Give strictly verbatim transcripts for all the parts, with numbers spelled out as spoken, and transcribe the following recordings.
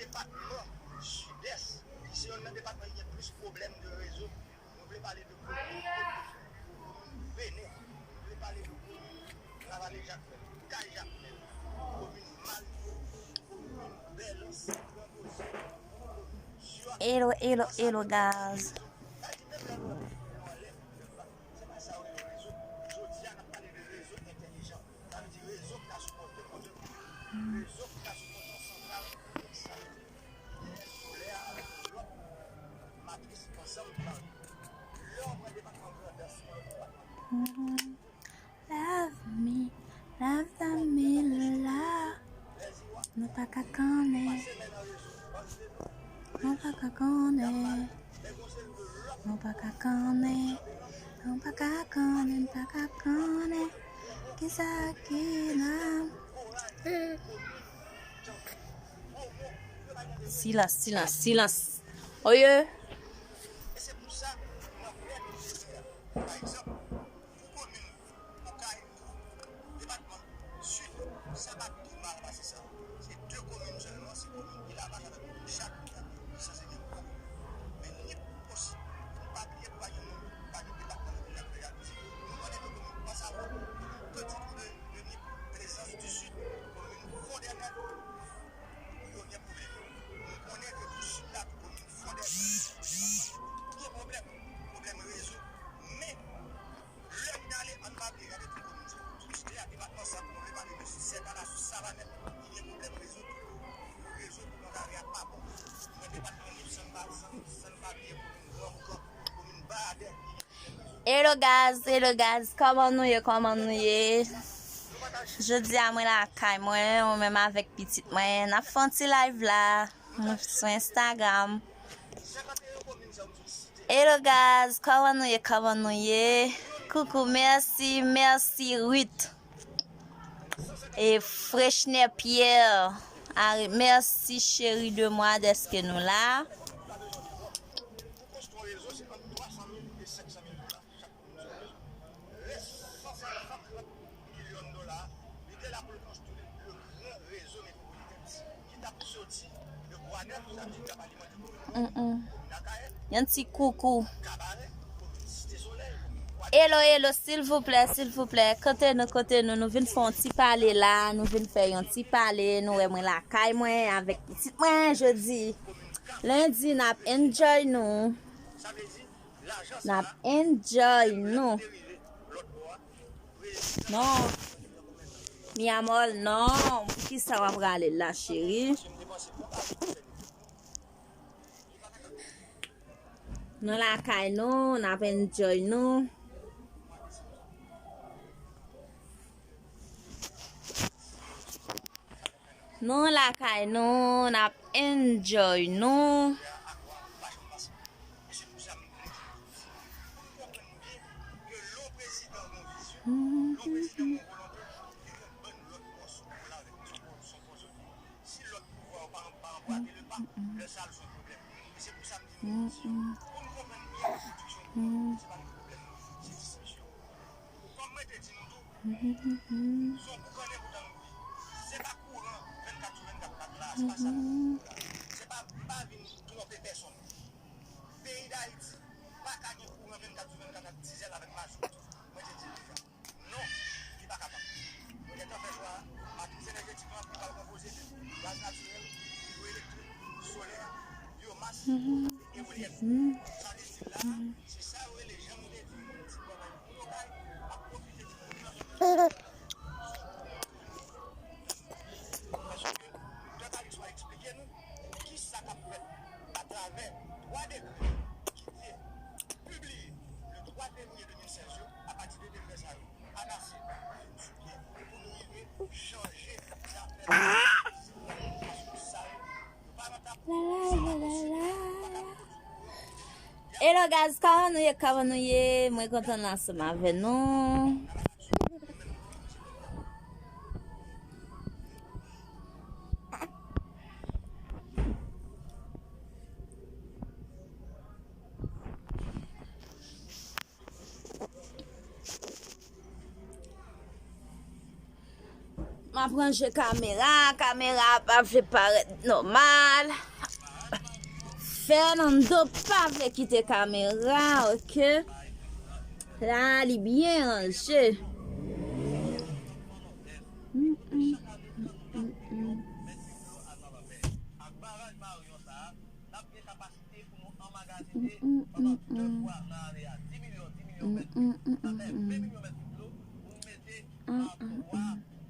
Depatman Sidès, ki se yonn nan depatman ki gen plis pwoblèm de rezo, nou vle pale de komin Kot Difè, komin Bennen, nou vle pale de komin Ravale Jakmèl, Kay Jakmèl, komin Marigo, komin Bèlans, Gran Gozyèn, komin Siyòt, Hello, hello, hello, guys. Sa di menm lè nou anlè, se pa sa yo rele rezo. Jodi a, n ap pale de rezo entèlijan. Sa vle di rezo ki ka sipòte kote, rezo ki ka sipòte yon santral elektrisite ki genyen solè a avèk yon lòt matris ansanm ki mare. Lè w pran depatman Grandans, yon lòt depatman. Love me, love me, love. Nou pa ka konnen. Nou pa ka konnen. Nou pa ka konnen. Nou pa ka konnen, nou pa ka konnen. Kisa ki nan. Silans, silans, silans. Oye. Depatman Sid, sa pa pi mal pase sa. Se de komin sèlman, se komin Vilavach avèk komin Chak ki sanse gen gwo pwoblèm. Men Nip osi, pou n pa bliye, pou pa gen moun, pa gen depatman nan peyi a ki fè jalouzi. Nou konnen de komin Pansawo, komin Petit Trou de, de Nip, Plezans di Sid, komin Fondènèl, pou yo gen pwoblèm. Nou konnen ke pou Sid la, pou komin Fondènèl, gen pwoblèm, pwoblèm rezo. Men, lè n ale, ann pa bliye gade tout komin sa yo. Tout site a, depatman Sant, nou vle pale de Sèt a, Lasous, Savanèl, ki gen pwoblèm rezo tou. Rezo pou Londare a pa bon. Nan depatman Nip, san n pa, san, san n pa bliye komin Granboukan, komin Bayadè, ki gen pwoblèm rezo. Hello guys, hello guys, kòman nou ye, kòman nou ye? Jodi a mwen lakay mwen, mwen menm avèk pitit mwen, n ap fè yon ti live la, mwen sou Instagram. Hello guys, kòman nou ye, kòman nou ye? Coucou, merci, merci Ruth. E Frechner Pierre, a, merci chérie de moi dèske nou la. Rès san senkant milyon dola, li te la pou l konstwi le gran rezo metwopolitèn ki t ap soti de Bwa Nèf, sa vle di k ap alimante komin Mòn, komin Akayè, yon ti koukou. Kabarè, komin Site Solèy, komin Kwadèboukè. Hello, hello, silvouplè, silvouplè, kote nou, kote nou, nou vin fè yon ti pale la, nou vin fè yon ti pale, nou wè mwen lakay mwen avèk pitit mwen jodi. Lendi, n ap enjoy nou. Sa vle di, N ap enjoy nou. Non. Mi amor, non. Poukisa w ap rale la, cheri? Nou lakay nou, n ap enjoy nou. Nou lakay nou, n ap enjoy nou. Kòm mwen te di nou tou, se yon boukannen pou tann wi. Se pa kouran vennkat sou vennkat k ap la, se pa sa nou vle la. Se pa, pa vin twonpe pèsonn. Peyi Dayiti pa ka gen kouran vennkat sou vennkat ak dizèl avèk mazout. Mwen te di l deja. Non, li pa kapab. Nou gentan fè chwa a. Matris enèjetik lan, li pral konpoze de gaz natirèl, idwoelektrik, solè, byomas, ewolyèn. Sa vle di la, se sa yo rele, jan nou te di, ti travay pou yo bay, ap pwofite di moun nan. Paske Doktè Calixte va eksplike nou kisa k ap fèt atravè twa dekrè ki te pibliye le twa fevriye de mil sèz yo, apati de dekrè sa yo, Anasid vin sou pye pou nou rive chanje zafè la. Paske sa yo, yo pa nan tab, se pa posib, yo pa ka rekonèt. Hello guys, kòman nou ye? Kòman nou ye? Mwen kontan ansanm avè nou. Ap ranje kamera, kamera pa vle parèt nòmal. Fernando pa vle kite kamera, ok. La, li byen ranje. Mm, mm, mm, mm, mm. N ap gen kapasite pou nou anmagazine pandan de mwa nan ane a di milyon, di milyon mèt kib. Sa fè ven milyon mèt kib dlo pou nou mete nan twa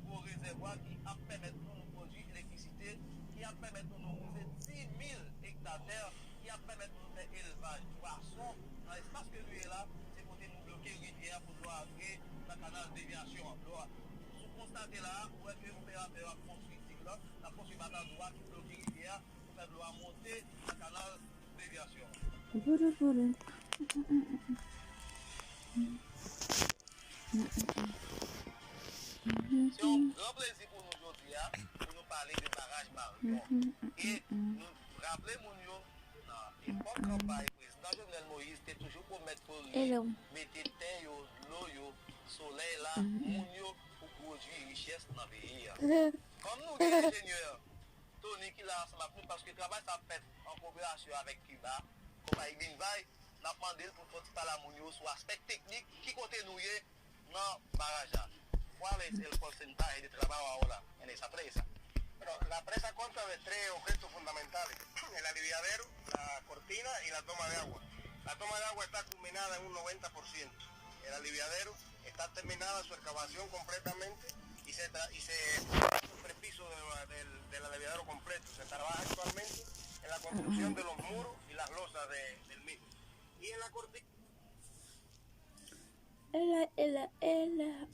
gwo rezèvwa ki ap pèmèt nou, nou pwodui elektrisite, ki ap pèmèt nou, nou wouze dis mil ekta tè, ki ap pèmèt nou fè elvaj pwason. Nan espas ke nou ye la, se kote nou bloke rivyè a pou dlo a antre nan kanal devyasyon an. Dlo a, si w konstate la, ou wè ke operatè yo ap konstwi dig la, l ap konstwi batadou a ki bloke rivyè a pou fè dlo a monte nan kanal devyasyon an. Boudou, boudou. Se yon gran plezi pou nou jodi a, pou nou pale de baraj Marion. E nou raple moun yo, nan epòk kanpay, prezidan Jovenel Moïse te toujou pwomèt pou li mete tè yo, dlo yo, solèy la, moun yo pou pwodui richès nan peyi a. Kòm nou gen enjenyè Tony ki la ansanm ak nou, paske travay sa ap fèt an koperasyon avèk Kiba, konpayi Minvay, n ap mande l pou l fè yon ti pale a moun yo sou aspè teknik, ki kote nou ye nan baraj la. ¿Cuál es el porcentaje de trabajo ahora en esa presa? Bueno, la presa consta de tres objetos fundamentales: el aliviadero, la cortina y la toma de agua. La toma de agua está culminada en un noventa por ciento. El aliviadero está terminada su excavación completamente y se, tra- y se el prepiso de la- del, del aliviadero completo. Se trabaja actualmente en la construcción de los muros y las losas de- del mismo. Y en la cortina. Ela, ela, ela.